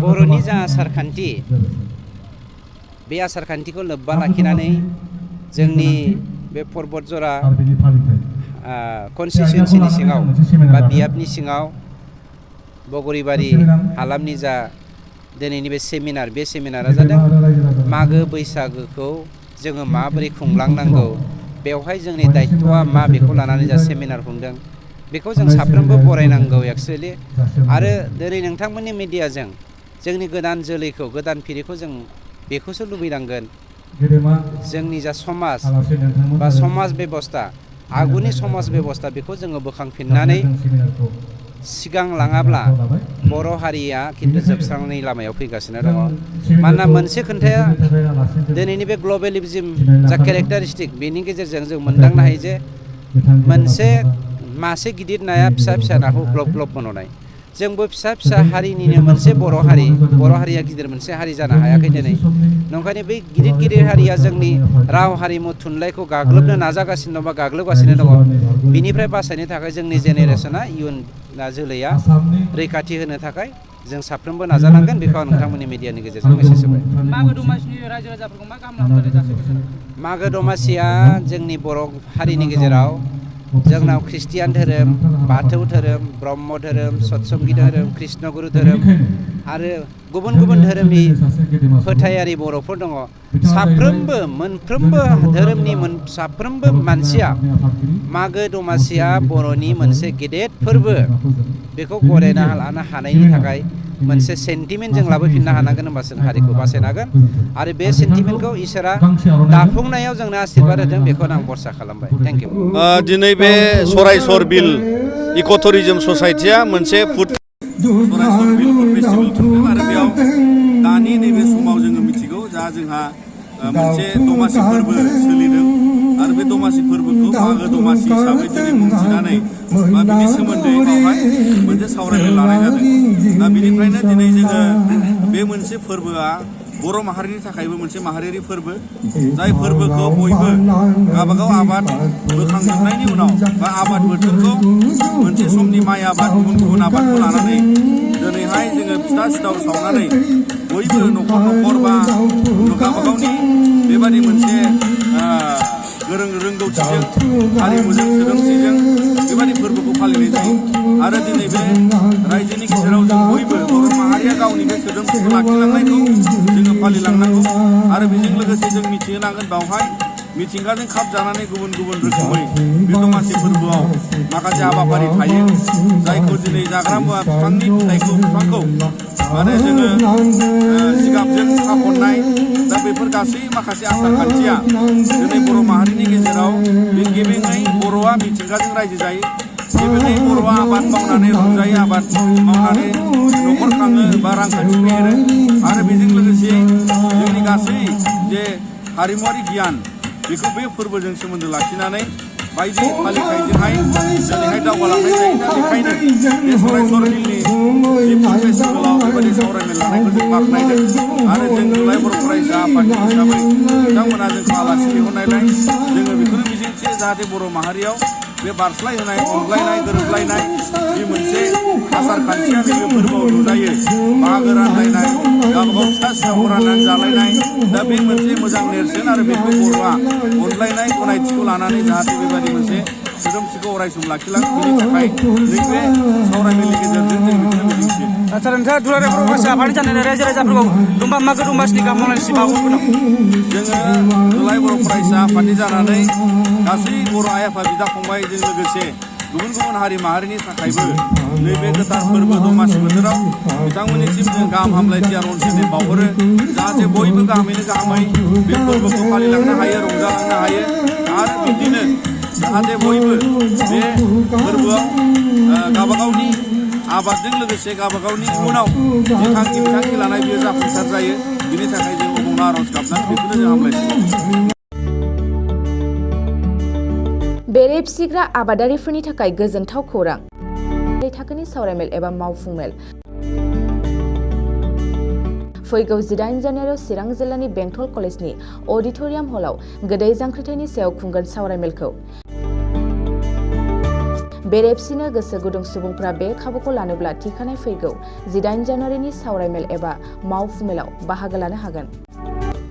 बर'नि जा आसारखान्थि बे आसारखान्थिखौ लोब्बा लाखिनानै जोंनि बे पर्बतजरा कनस्टिटिउन्सिनि सिङाव बा बियाबनि सिङाव बगरिबारि हालामनि जा दिनैनि बे सेमिनारा जादों मागो बैसागोखौ जोङो माबोरै खुंलांनांगौ बेवहाय जोंनि दायित्वआ मा बेखौ लानानै जा सेमिनार खुंदों बेखौ जों साफ्रोमबो बरायनांगौ एक्सुवेलि आरो दिनै नोंथांमोननि मिडियाजों जोंनि गोदान जोलैखौ गोदान फिरिखौ जों बेखौसो लुबैनांगोन जोंनि जा समाज बा समाज बेबस्था आगुनि समाज बेबस्था बेखौ जोङो बोखांफिननानै सिगां लाङाब्ला बर' हारिया खिन्थु जोबस्रांनायनि लामायाव फैगासिनो दङ मानोना मोनसे खोन्थाया दिनैनि बे ग्लबेलिज्म जा केरेक्टारिस्टिक बेनि गेजेरजों जों मोनदांनो हायो जे मोनसे मासे गिदिर नाया फिसा फिसा नाखौ ग्लब ग्लब बन'नाय जोंबो फिसा फिसा हारिनिनो मोनसे बर' हारिया गिदिर मोनसे हारि जानो हायाखै दिनै नंखायनो बै गिदिर गिदिर हारिया जोंनि राव हारिमु थुनलाइखौ गाग्लोबनो नाजागासिनो दं बा गाग्लोबगासिनो दङ बिनिफ्राय बासायनो थाखाय जोंनि जेनेरेसना इयुन जोलैया रैखाथि होनो थाखाय जों साफ्रोमबो नाजानांगोन बेखौ आं नोंथांमोननि मिडियानि गेजेरजों मेसेज होबाय। मागो दमासिया जोंनि बर' हारिनि गेजेराव जोंनाव ख्रिस्टियान धोरोम बाथौ धोरोम ब्रह्म धोरोम सतसंगि धोरोम कृष्णगुरु धोरोम आरो गुबुन गुबुन धोरोमनि फोथायारि बर'फोर दङ साफ्रोमबो मोनफ्रोमबो धोरोमनि साफ्रोमबो मानसिया मागो दमासिया बर'नि मोनसे गेदेर फोरबो बेखौ गनायना लानो हानायनि थाखाय मोनसे सेन्टिमेन्ट जों लाबोफिननो हानांगोन होमबासो जों हारिखौ बासायनांगोन आरो बे सेन्टिमेन्टखौ इसोरा दाफुंनायाव जोंनो आशीर्बाद होदों बेखौ आं भरसा खालामबाय। Thank you. दिनै बे सरायसर बिल इक'टुरिजम ससाइटिया मोनसे सरायसर बिल फुड फेस्टिभेल खुंदों आरो बेयाव दानि नैबे समाव जोङो मिथिगौ जा जोंहा मोनसे दमासि फोरबो सोलिदों आरो बे दमासि फोरबोखौ मागो दमासि हिसाबै दिनै मुंथिनानै बा बिनि सोमोन्दै बावहाय मोनसे सावरायमेल लानाय जादों। दा बिनिफ्रायनो दिनै जोङो बे मोनसे फोरबोआ बर' माहारिनि थाखायबो मोनसे माहारियारि फोरबो जाय फोरबोखौ बयबो गावबागाव आबाद बोखांजोबनायनि उनाव बा आबाद बोथोरखौ मोनसे समनि माइ आबाद गुबुन गुबुन आबादखौ लानानै दिनैहाय जोङो फिथा सिथाव सावनानै बयबो न'खर न'खर बा गावबागावनि बेबादि मोनसे रोंगौथिजों हारिमुजों सोदोमस्रिजों बेबादि फोरबोखौ फालिनाय जायो आरो दिनै बे रायजोनि गेजेराव जों बयबो बर' माहारिया गावनि बे सोदोमस्रिखौ लाखिलांनायखौ जोङो फालिलांनांगौ आरो बेजों लोगोसे जों मिथिहोनांगोन बावहाय मिथिंगाजों खाब जानानै गुबुन गुबुन रोखोमै बे दमासि फोरबोआव माखासे हाबाफारि थायो जायखौ दिनै जाग्रा मुवा बिफांखौ माने जोङो जिगाबजों खाखननाय दा बेफोर गासै माखासे आसार खान्थिया दिनै बर' माहारिनि गेजेराव बे गेबेङै बर'आ मिथिंगाजों रायजो जायो गेबेङै बर'आ आबाद मावनानै रंजायो आबाद मावनानै न'खर खाङो बा रांखान्थि फेहेरो आरो बेजों लोगोसे जोंनि गासै जे हारिमुवारि गियान बेखौ बे फोरबोजों सोमोन्दो लाखिनानै बायदि फालिथायजोंहाय दिनैहाय दावगालांनाय जायो। दा बेखायनो बे सरायसर बिलनि जि फुड फेस्टिभेलाव बेबायदि सावरायमेल लानायखौ जों बाख्नायदों आरो जों दुलाराय बर' फरायसा आफादनि हिसाबै बिथांमोना जोंखौ आलासि लिंहरनायलाय जोङो बेखौनो मिजिंथियो जाहाथे बर' माहारियाव बे बारस्लायहोनाय अनज्लायनाय गोरोबलायनाय जि मोनसे आसार खान्थिया नैबे फोरबोआव नुजायो बाहागो रानलायनाय गावबागाव फिथा सिथावखौ राननानै जालायनाय दा बे मोनसे मोजां नेरसोन आरो बेखौ बर'आ अनज्लायनाय गनायथिखौ लानानै जाहाथे बेबायदि मोनसे सोदोमस्रिखौ अरायसम लाखिलाङो बेनि थाखाय नैबे सावरायमेलनि गेजेरजों जों बेखौनो मिजिंथियो। आदसा नोंथाङा दुलाराय बर' फरायसा आफादनि जानानै रायजो राजाफोरखौ मागो दमासिनि गाहाम हामलायनाय बावहरगोन जोङो दुलाराय बर' फरायसा आफादनि जानानै गासै बर' आइ आफा बिदा फंबायजों लोगोसे गुबुन गुबुन हारि माहारिनि थाखायबो नैबे गोथार फोरबो दमासि बोथोराव बिथांमोननिसिम जों गाहाम हामलायथि आरो अनसायनाय बावहरो जाहाथे बयबो गाहामैनो गाहामै बे फोरबोखौ फालिलांनो हायो रंजालांनो हायो आरो बिदिनो जाहाथे बयबो बे फोरबोआव गावबागावनि आबादजों लोगोसे गावबागावनि इयुनाव जि थांखि बिथांखि लानाय बेयो जाफुंसार जायो बिनि थाखाय जों अबंला आर'ज गाबनानै बेखौनो जों हामलायथियो। बेरे फिसिग्रा आबादारिफोरनि थाखाय गोजोनथाव खौरां थाखोनि सावरायमेल एबा मावफुंमेल फैगौ 18 जानुवारियाव चिरां जिल्लानि बेंटल कलेजनि अडिट'रियाम हलाव गोदै जांख्रिथायनि सायाव खुंगोन सावरायमेलखौ बेरेपसिनो गोसो गुदुं सुबुंफ्रा बे खाबुखौ लानोब्ला थिखानाय फैगौ 18 जानुवारिनि सावरायमेल एबा मावफुंमेलाव बाहागो लानो हागोन।